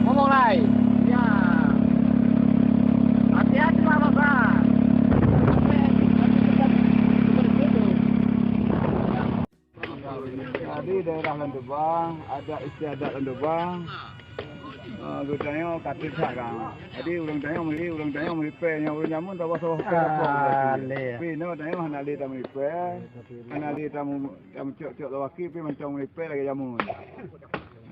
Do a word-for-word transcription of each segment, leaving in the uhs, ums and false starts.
Ngomong lai. Ya. Hati-hati, Mak Baba. Jadi daerah Lantuba, adat istiadat Lantuba, eh, geutanyoe ka teuh that kan. Jadi ureueng tanyoe meuli, ureueng tanyoe meulipée, nyoe ureueng jameun saboh-saboh pée. Ah, lé. Tapi nyoe tanyoe hana lé tameulipée, hana lé tamu-, tamucok-cok lawaki, pi mantong meulipée lagée jameun.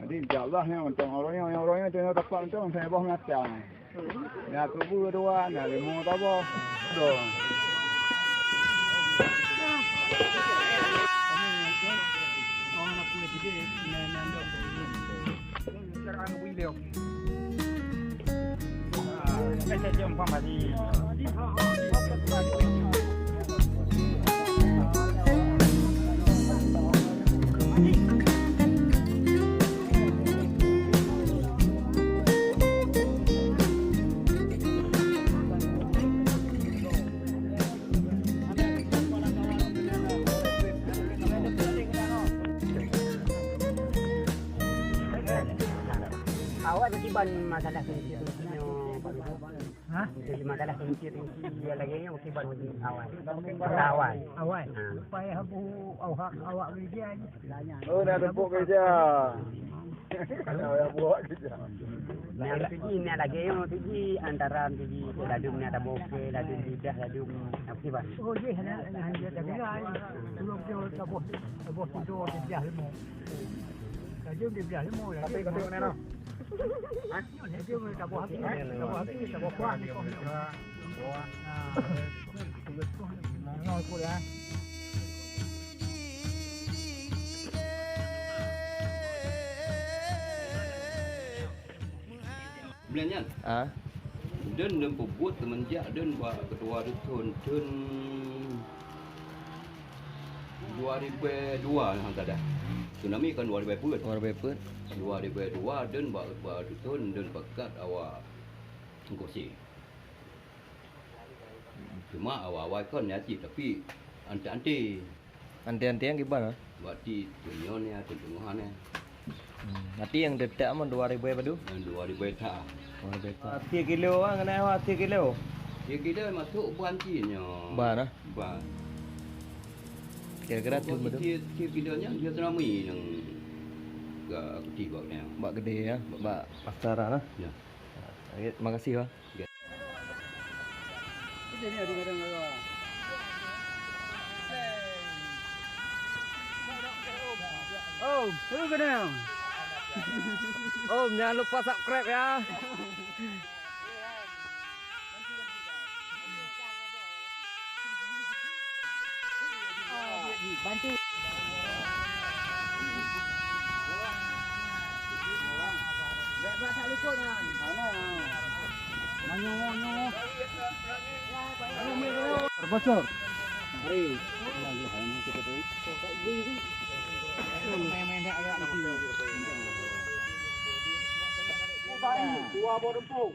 Jadi insya Allah nyoe mantong uroe nyoe, uroe nyoe tanyoe tapak mantong saboh meunatang. Na kubu dua, na limo taboh. Dong. Awak meukiban masalah keuneuk nyoe, Pak Guru? Hah? Jadi masalah keuneuk nyoe lagée nyoe meukiban awai. Awai. Awai. Ha. Supaya awak, awak gereja je. Oh, nak tepuk gereja. Kalau yang buat gereja. Nah, tu ji, nah, lagée nyoe tu ji, antara tu ji, ladum nak taboh ke, ladum lidah, ladum apa sih, Bang? Oh, jih, nah, nah, dia tak kira. Tolong dia taboh, taboh tidur di belah lima. Ladum di belah lima, ladum. Tapi, tapi mana noh? Hah? Ladum taboh habis, taboh habis, taboh kuah. Nah. Mana aku dah? Bulan nyan. Ah. Deun, deun peubuet seumenjak deun bak ketua dusun, deun dua ribu dua nyang salah. Tsunami kan dua ribu peuet. Dua ribu peuet. Dua ribu dua deun bak ketua dusun, deun pakat awak Engkosé. Cuma awai-awai kon nyan cit, tapi anté-anté. Anté-anté nyang kiban, ah? Bak ti tunyonnya, tunyongannya. Hmm, berarti nyang teutap mah dua ribu padum? Nyang dua ribu hekta. Dua ribu hekta. Asie kilo, ah, keuneuk asie kilo? Asie kilo masuk ban cit nyoe. Ban, ah? Ban. Kira-kira tu betul? Asie, asie kilo nyan dia tsunami nyang ka keuti bak nyan. Bak geudeh, ya? Bak pasar, ah? Ya. Oke, makasih, Bang. Oh, tu kena. Oh, jangan lupa subscribe ya. Bantu. Bocor. Dua boh dumpuk.